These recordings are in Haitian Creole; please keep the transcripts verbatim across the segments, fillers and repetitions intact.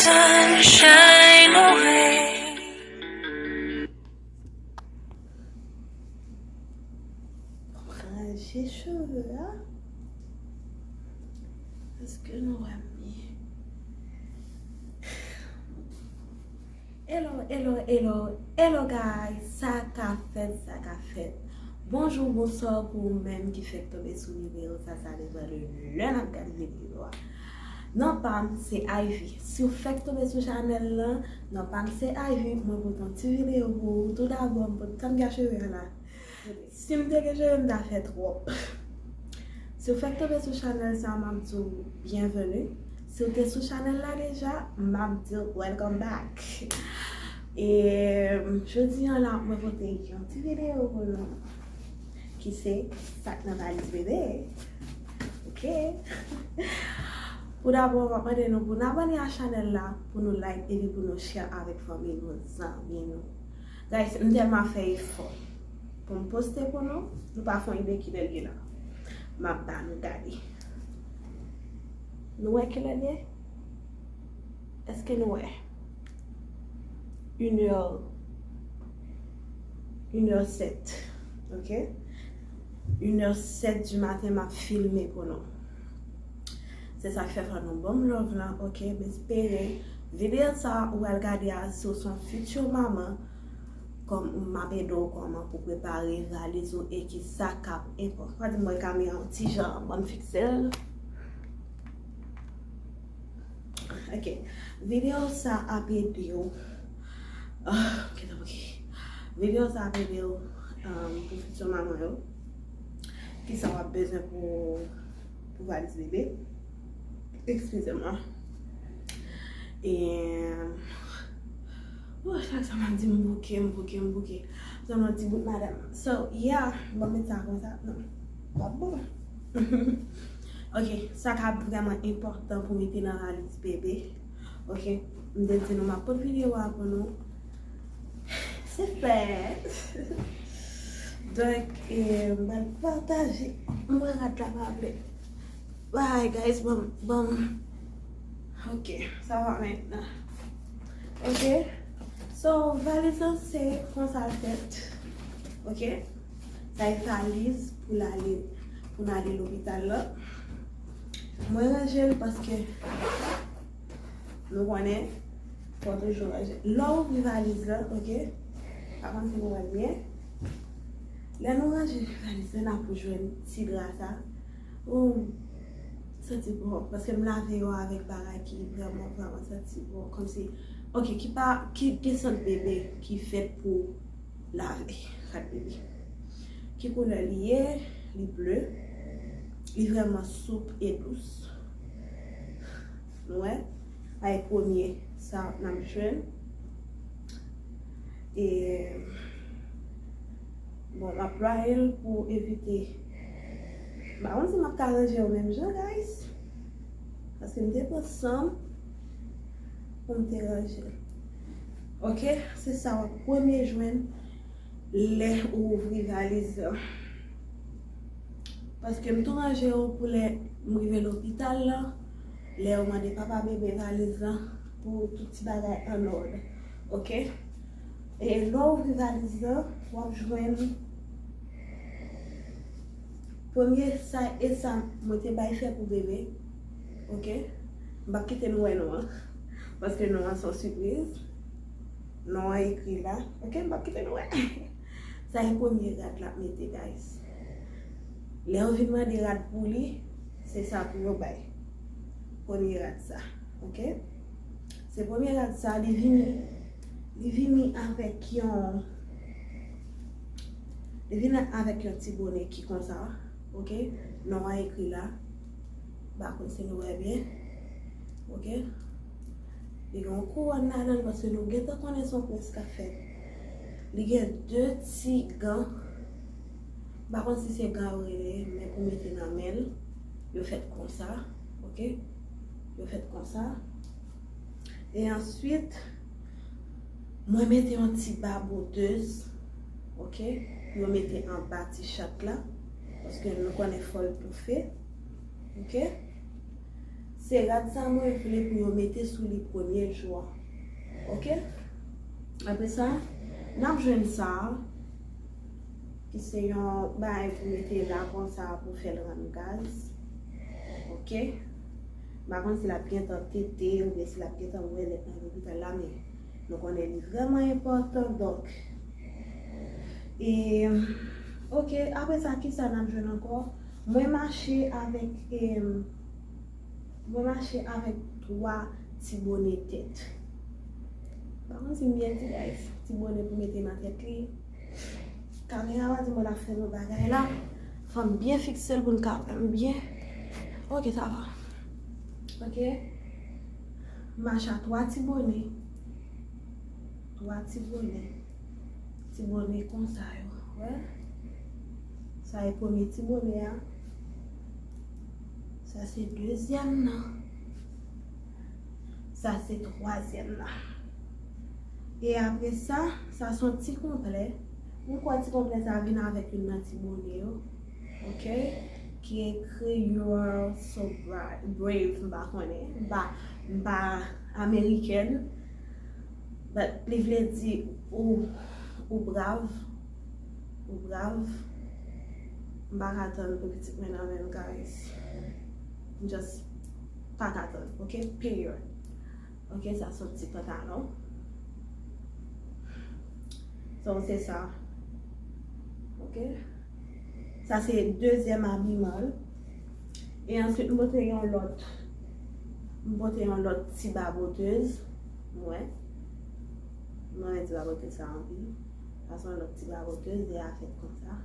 Sunshine away. Ranje cheve a. Èske nou wè m byen? Hello, hello, hello, hello guys. Sa ka fèt, sa ka fèt. Bonjou, bonswa pou ou menm ki fèk tonbe sou videyo sa, sa depann de lè n ap gade videyo a. Non pa m se Ivy. Si w fèk tonbe sou chanèl lan, non pa m se Ivy, mwen pote yon ti videyo pou ou. Tou dabò, m pote tann gade cheve a la. Si m te gen cheve, m ta fè twòp. Si w fèk tonbe sou chanèl sa, m ap di w byenveni. Si w te sou chanèl la deja, m ap di w welcome back. E jodi an la, mwen pote yon ti videyo pou nou ki se sa k nan valiz bebe. Ok. Pou dabò, m ap mande nou pou n abòne a chanèl la, pou nou like, epi pou nou share avèk fanmi nou, zanmi nou. Guys, m tèlman fè efò pou m poste pou nou, nou pa fè yon ide kilè l ye la. M ap ba nou gade. Nou wè kilè l ye? Èske nou wè? Une heure, une heure sept, ok? Une heure sept du matin, m ap filme pou nou. Se sa k fè fò nou ban m love lan, ok? M espere videyo sa ou pral gade a, si w se yon future manman, kòm m ap ede w kòman pou prepare valiz ou e ki sa k ap enpòtan. Pa di m wè kamera yon ti jan, ban m fikse l. Ok. Videyo sa ap ede w. Ah, ok, ok. Videyo sa ap ede w, um, pou future manman yo. Kisa w ap bezwen pou, pou valiz bebe? Eskize mwen. E, oh, chak sa m ap di m bouke, m bouke, m bouke. Sa m ap di bout madanm. So, yeah, bon, met sa konsa. Non, pa bon. Ok, sa k ap vrèman enpòtan pou mete nan valiz bebe. Ok, m te di nou m ap pote videyo a pou nou. Se fèt. Donk, e, m pral pataje. M pral rad la pa vle. Bye, guys. Bon, bon. Ok, sa va mentnan. Ok. So, valiz lan se konsa l fèt. Ok. Sa e valiz pou l ale, pou n ale lopital la. Mwen ranje l paske nou konnen, fò toujou ranje. Lè w ouvri valiz la, ok? Pa konn si nou wè l byen. Lè nou ranje valiz la, n ap jwenn ti dra sa. Ou santi bon, paske m lave yo avèk bagay ki vrèman, vrèman santi bon. Kòmsi, ok, ki pa, ki gen sant bebe, ki fèt pou lave, rad bebe. Ki koulè li ye? Li ble. Li vrèman soup e dous. Nou wè? Sa e premye sa n ap jwenn. E, bon, m ap plwaye l pou evite. M pa konn si m ap ka ranje yo menm jan, guys. Paske m te pran san m pou m te ranje l. Ok, se sa w ap premye jwenn lè ou ouvri valiz lan. Paske m tou ranje yo pou lè m rive lopital la, lè yo mande papa bebe valiz lan pou tout ti bagay an òd. Ok? E lè w ouvri valiz lan, w ap jwenn premye sa e sa mwen te bay fè pou bebe. Ok? M p ap kite nou wè non an. Paske non an se yon sipriz. Non an ekri la. Ok? M p ap kite nou wè. Sa e premye rad l ap mete, guys. Lè yo vin mande rad pou li, se sa pou yo bay. Premye rad sa. Ok? Se premye rad sa, li vini, li vini avèk yon, li vini avèk yon ti bonè ki konsa, ok? Non an ekri la. M pa konn si nou wè byen. Ok? Li gen yon kouwòn ladan l paske nou gentan konnen se yon prens k ap fèt. Li gen de ti gan. M pa konn si se gan yo rele, men pou mete nan men l. Yo fèt konsa, ok? Yo fèt konsa. E answit, mwen mete yon ti babotez, ok? Pou yo mete anba ti chat la, paske nou konnen fò l toufe, ok? Se rad sa mwen vle pou yo mete sou li premye jou a. Oke? Apre sa, n ap jwenn sa a, ki se yon bagay pou mete la konsa pou fè l rann gaz. Oke? M pa konn si l ap gentan tete oubyen si l ap gentan wè lèt nan lopital la, men nou konnen li vrèman enpòtan, donk. E, oke, apre sa, ki sa n ap jwenn ankò? Mwen mache avèk, em, mwen mache avèk twa ti bone tèt. Pa konn si m byen di, guys. Ti bone pou mete nan tèt li. Kamera a di mwen l ap fè yon bagay la. Fò m byen fikse l pou n ka wè m byen. Oke, sa va. Oke. M mache a twa ti bone. Twa ti bone. Ti bone konsa yo. Wè? Sa e premye ti bone a. Sa se dezyèm nan. Sa se twazyèm nan. E apre sa, sa se yon ti konplè. M kwè ti konplè sa vin avèk youn nan ti bone yo. Oke? Ki ekri "You're so bra- brave", m pa konnen. M pa, m pa amerikèn. But li vle di ou, ou brav. Ou brav. M pa ka tann pou pitit mwen nan men m, guys. M just pa ka tann, oke? Period. Oke, sa se yon ti pantalon. So, se sa. Oke? Sa se dezyèm abiman l. E answit, m pote yon lòt, m pote yon lòt ti babotez. Mwen, mwen renmen ti babotez sa anpil. Sa se yon lòt ti babotez, e a fèt konsa.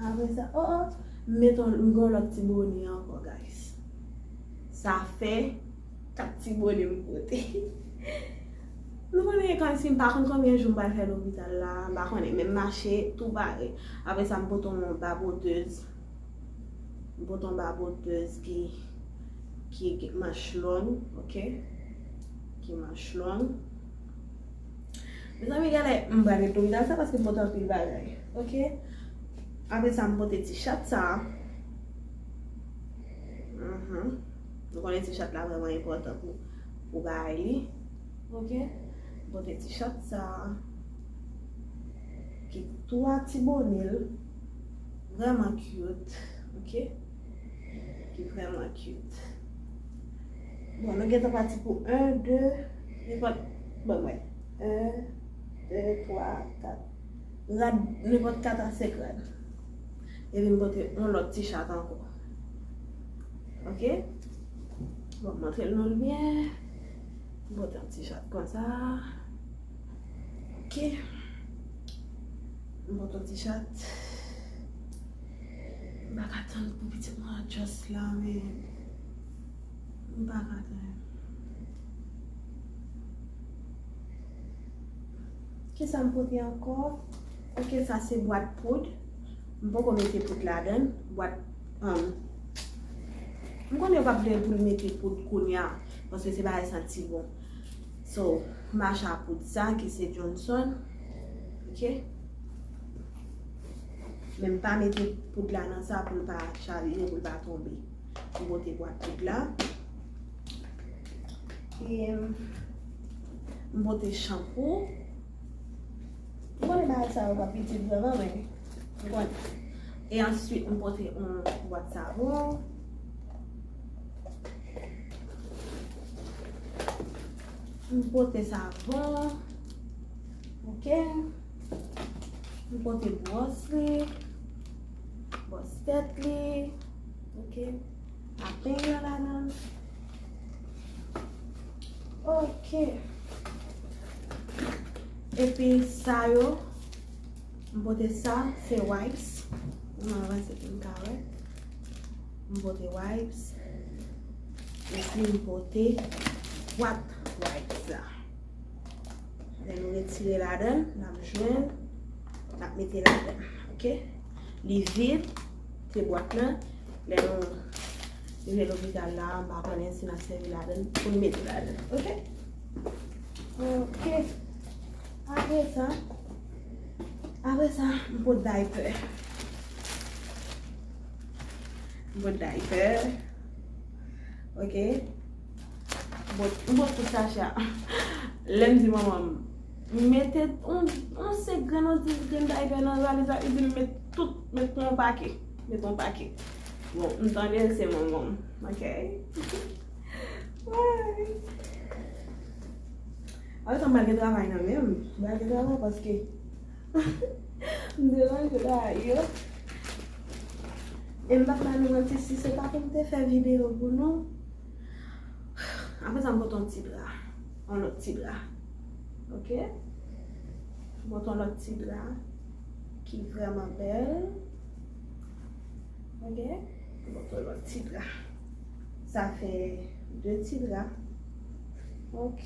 Apre sa, oh, oh, m mete yon, m gen yon lòt ti bone ankò, guys. Sa fè kat ti bone m pote. Nou konnen kòmsi m pa konn konbyen jou m pral fè lopital la, m pa konnen, men m mache tou pare. Apre sa, m pote yon babotez. M pote yon babotez ki, ki, ki manch long, oke? Ki manch long. Mezanmi, genlè m pral ret lopital sa paske m pote anpil bagay, oke? Apre sa, m pote ti chat sa. Mhm. Nou konnen ti chat la vrèman enpòtan pou, pou bagay li. Oke? M pote ti chat sa. Ki twa ti bone l. Vrèman cute. Oke? Ki vrèman cute. Bon, nou gentan pati pou en, de, nenpòt, bon, mwen. En, de, twa, kat. Rad, nenpòt kat a senk rad. Epi m pote yon lòt ti chat ankò. Oke? Bon, montre nou l byen. M pote yon ti chat konsa. Oke. M pote yon ti chat. M pa ka tann pou pitit mwen adjust la, men m pa ka tann. Kisa m pote ankò? Oke, sa se bwat poud. M poko mete poud ladan l. Bwat, um, m konnen yo p ap vle pou l mete poud kounye a, paske se bagay santi bon. So, m mache a poud sa, ki se Johnson. Oke? Men m pa mete poud la nan sa pou l pa chavire, pou l pa tonbe. M pote bwat poud la. E, m pote chanpou. M konnen bagay sa yo pa pitit vrèman, men m konnen. E answit, m pote yon bwat savon. M pote savon. Oke. M pote bwòs li. Bwòs tèt li. Oke. Apeny an ladan l. Oke. Epi sa yo, m pote sa, se wipes. M avanse pou n ka wè. M pote wipes. Epi m pote bwat wipes la. Lè nou retire ladan l, n ap jwenn, n ap mete ladan l. Oke? Li vid, se bwat lan. Lè nou rive lopital la, m pa konnen si n ap sèvi ladan l pou n mete ladan l. Oke? Oke. Apre sa, apre sa, m pot diaper. M pot diaper. Ok? Bon, m pran tout sachè a. Lè m di manman m, mete yon, yon senk grenn, yon dis grenn daypè nan valiz la, li di m met tout, met yon pake. Met yon pake. Bon, m tande l se manman m. Ok? Ay. Apre sa, m pral gen travay nan men m. M pral gen travay paske m deranje bagay yo. E m p ap ba nou manti, si se pa pou m te fè videyo pou nou, apre sa, m pote yon ti dra. Yon lòt ti dra. Ok? M pote yon lòt ti dra ki vrèman bèl. Ok? M pote yon lòt ti dra. Sa fè de ti dra. Ok?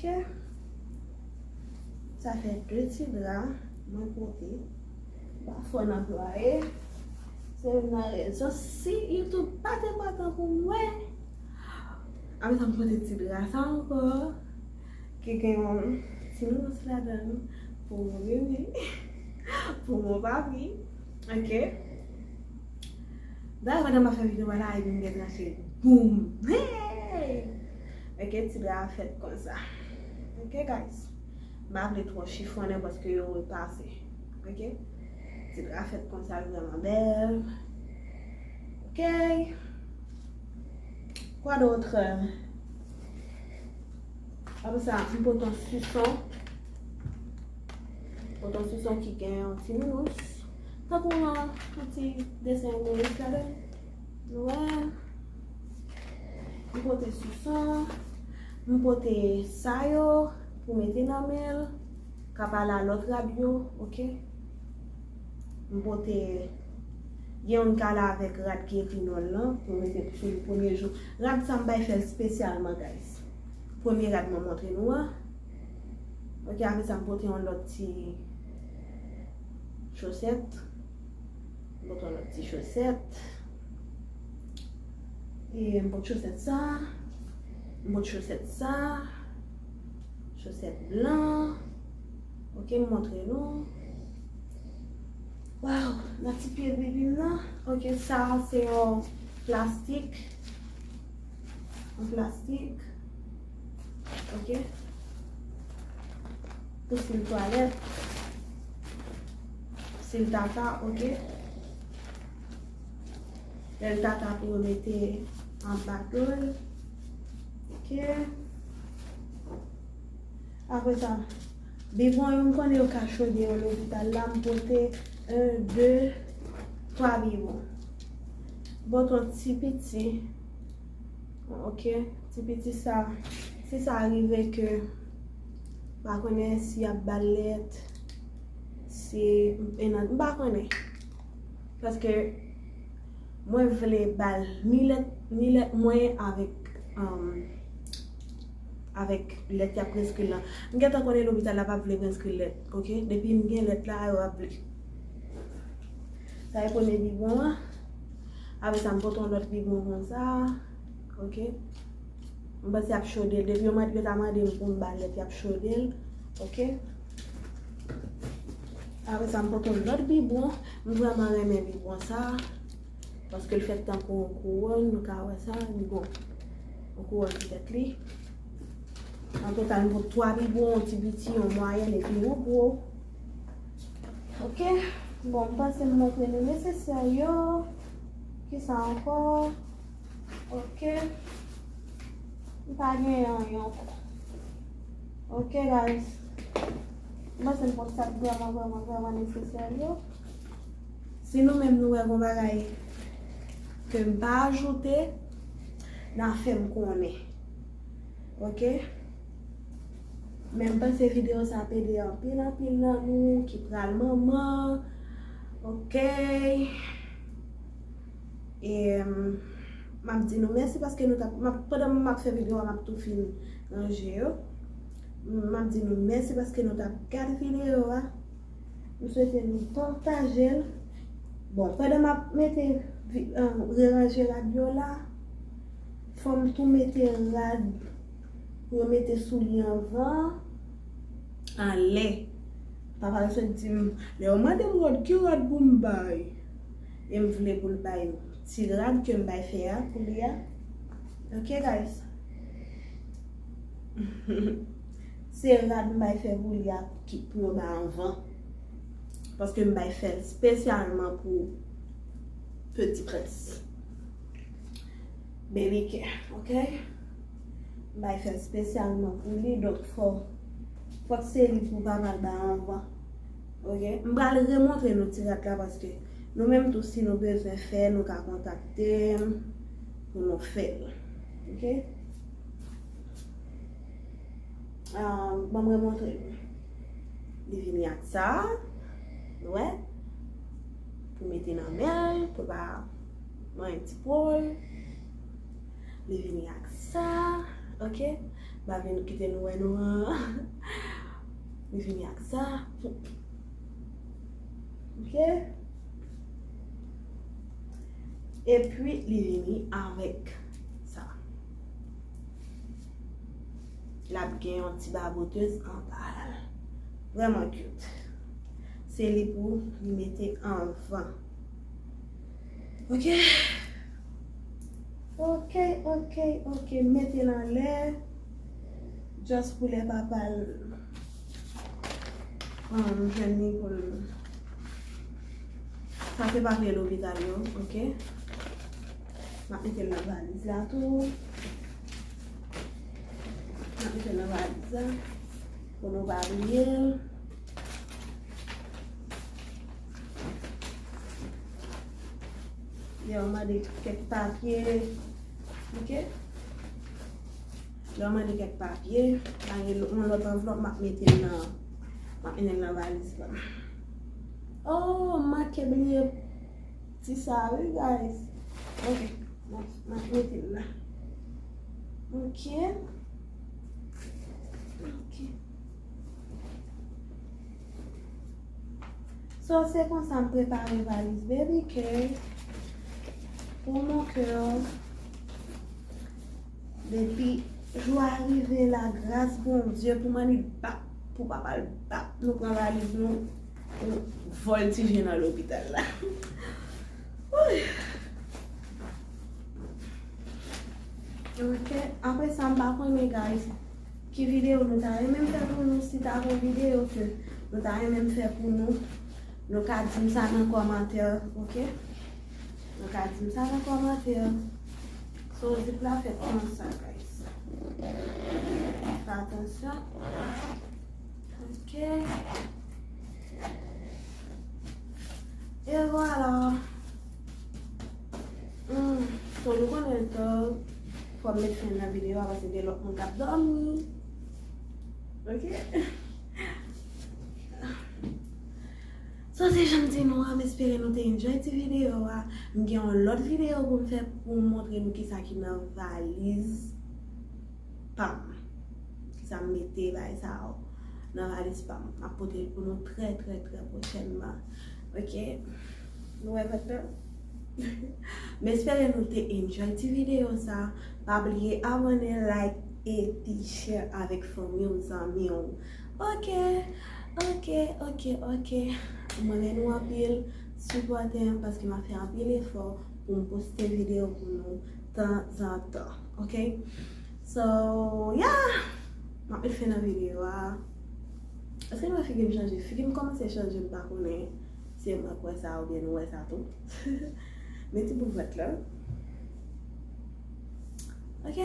Sa fè de ti dra mwen pote. Pa fò n anplwaye. Se youn nan rezon. Si YouTube pa te kontan pou mwen, apre sa, m pote ti dra sa ankò. Ki gen yon ti nounous ladan l pou mon bebe, pou mon papi. Ok? Dayè, pandan m ap fè videyo a la, epi m gen tranche. Boum! Hey! Ok, ti dra a fèt konsa. Ok, guys? M pa vle twò chifonnen paske yo repase. Ok? Ti dra a fèt konsa, l vrèman bèl. Ok? Kwa dòt? Apre sa, m pote yon sison. Pote yon sison ki gen yon ti nounous. Tankou yon, yon ti desen nounous ladan l. Nou wè. M pote sison. M pote sa yo pou mete nan men l. K ap ale a lòt rad yo, ok? M pote, gen youn k ale avèk rad ki ekri non l lan, pou mete sou li premye jou. Rad sa m bay fè l espesyalman, guys. Premye rad mwen montre nou an. Ok, apre sa m pote yon lòt ti chosèt. M pote yon lòt ti chosèt. E m pote chosèt sa. M pote chosèt sa. Chosèt blan. Ok, m montre nou. Waw, nan ti pye bebi m nan. Ok, sa a se yon plastik. Yon plastik. Ok. Pou sil twalèt. Sil tata, ok. Lè l tata pou yo mete anba do l. Ok. Apre sa, bibwon yo, m konnen yo ka chode yo lopital la, m pote yon, de, twa bibwon. Bon, yon ti piti. Ok, ti piti sa, si sa rive ke, m pa konnen si y ap ba l lèt, si, m pa konnen. Paske mwen vle ba l ni lèt, ni lèt mwen avèk, um, avèk lèt y ap preskri l lan. M gentan konnen lopital la p ap vle preskri lèt, ok? Depi m gen lèt la, yo ap vle. Sa e premye bibwon an. Apre sa, m pote yon lòt bibwon konsa. Ok. M panse y ap chode l. Depi yo mande, yo ta mande m pou m ba lèt, y ap chode l. Ok. Apre sa, m pote yon lòt bibwon. M vrèman renmen bibwon sa. Paske l fèt tankou yon kouwòn, nou ka wè sa, li gon yon kouwòn sou tèt li. An total, m pote twa bibwon, yon ti piti, yon mwayèn, epi yon gwo. Ok. Bon, m panse m montre nou nesesè yo. Kisa ankò? Ok. M pa gen anyen ankò. Ok, guys. M panse m pote sa k vrèman, vrèman, vrèman nesesè yo. Si nou menm nou wè gon bagay ke m pa ajoute, n a fè m konnen. Ok? Men m panse videyo sa ap ede anpil, anpil nan nou ki pral manman. Ok? E, m ap di nou mèsi paske nou t ap, m ap, pandan m ap fè videyo a, m ap tou fin ranje yo. M ap di nou mèsi paske nou t ap gade videyo a. M swete nou pataje l. Bon, pandan m ap mete vi-, eh, reranje rad yo la, fò m tou mete rad pou yo mete sou li anvan, anlè. Papa yo sot di m, lè yo mande m rad, ki rad pou m bay? E m vle pou l bay ti rad ke m bay fè a, pou li a. Ok, guys. Se rad m bay fè pou li a ki pou yo bay anvan. Paske m bay fè l espesyalman pou Petit Prince. Baby care, ok? M bay fè l espesyalman pou li, donk fò, fòk se li pou papa l bay anvan. Ok? M pral remontre nou ti rad la paske nou menm tou si nou bezwen fè, nou ka kontakte m pou nou fè l. Ok? Ah, ban m remontre nou. Li vini ak sa. Nou wè? Pou mete nan men l, pou l pa manyen ti po l. Li vini ak sa. Ok? M pa vin kite nou wè nou an. Li vini ak sa. Ok? Epi li vini avèk sa. L ap gen yon ti babotez anba l. Vrèman cute. Se li pou li mete anvan. Ok? Ok, ok, ok. Mete l anlè. Just pou lè papa l um, jwenn li pou l. Sa se papye lopital yo, ok? M ap mete l nan valiz la tou. M ap mete l nan valiz la. Pou nou pa bliye l. Lè yo mande kèk papye. Ok? Lè yo mande kèk papye. Mande yon lòt anvlòp, m ap mete l nan, m ap mete l nan valiz la. Oh, m manke bliye ti sa, wi, guys. Ok, m ap, m ap mete l la. Ok. Ok. So, se konsa m prepare valiz Baby K pou mon kè. Depi jou a rive la, gras Bondye, pou m annik bap, pou papa l bap, nou pran valiz nou, nou vòltije nan lopital la. Wouy. Ok, apre sa, m pa konnen, guys, ki videyo nou ta renmen m fè pou nou, si ta gen videyo ke nou ta renmen m fè pou nou, nou ka di m sa nan kòmantè, ok? Nou ka di m sa nan kòmantè. So, zip la fèt konsa, guys. Fè atansyon. Ok. E vwala. Hmm, so nou konnen tan, fò m met fen nan videyo a paske gen lòt moun k ap dòmi. Ok? So, se jan m di nou an, m espere nou te enjoy ti videyo a. M gen yon lòt videyo pou m fè pou m montre nou kisa ki nan valiz pa m. Kisa m mete bagay sa yo nan valiz pa m. M ap pote l pou nou trè, trè, trè pwochènman. Ok? Nou wè kote? M espere nou te enjoy ti videyo sa. Pa bliye abòne, like, epi share avèk fanmi w, zanmi w. Ok, ok, ok, ok. Mwen renmen nou anpil. Sipòte m paske m ap fè anpil efò pou m poste videyo pou nou tanzantan. Ok? So, yeah! M ap met fen nan videyo a. Èske nou wè figi m chanje? Figi m kòmanse chanje, m pa konnen si se mwen k wè sa oubyen nou wè sa tou. Men ti bout vant lan. Ok.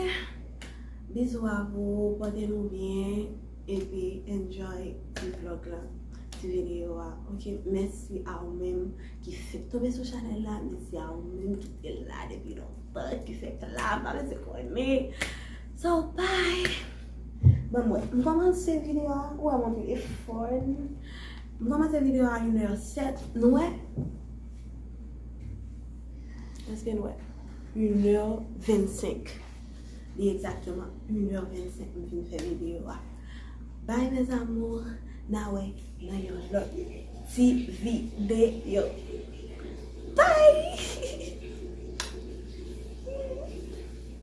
Bizou a vou, pòte nou byen, epi enjoy ti vlòg la, ti videyo a. Ok, mèsi a ou menm ki fèk tonbe sou chanèl la, mèsi a ou menm ki te la depi lontan, ki fèk la, m pa bezwen konnen. So, bye! Bon, mwen, m kòmanse videyo a, ou wè m anpil efò. M kòmanse videyo a inè sèt, nou wè? Èske nou wè? Inè vennsenk. Li egzakteman inè vennsenk m fin fè videyo a. Bye mes amours, n a wè nan yon lòt ti videyo. Bye!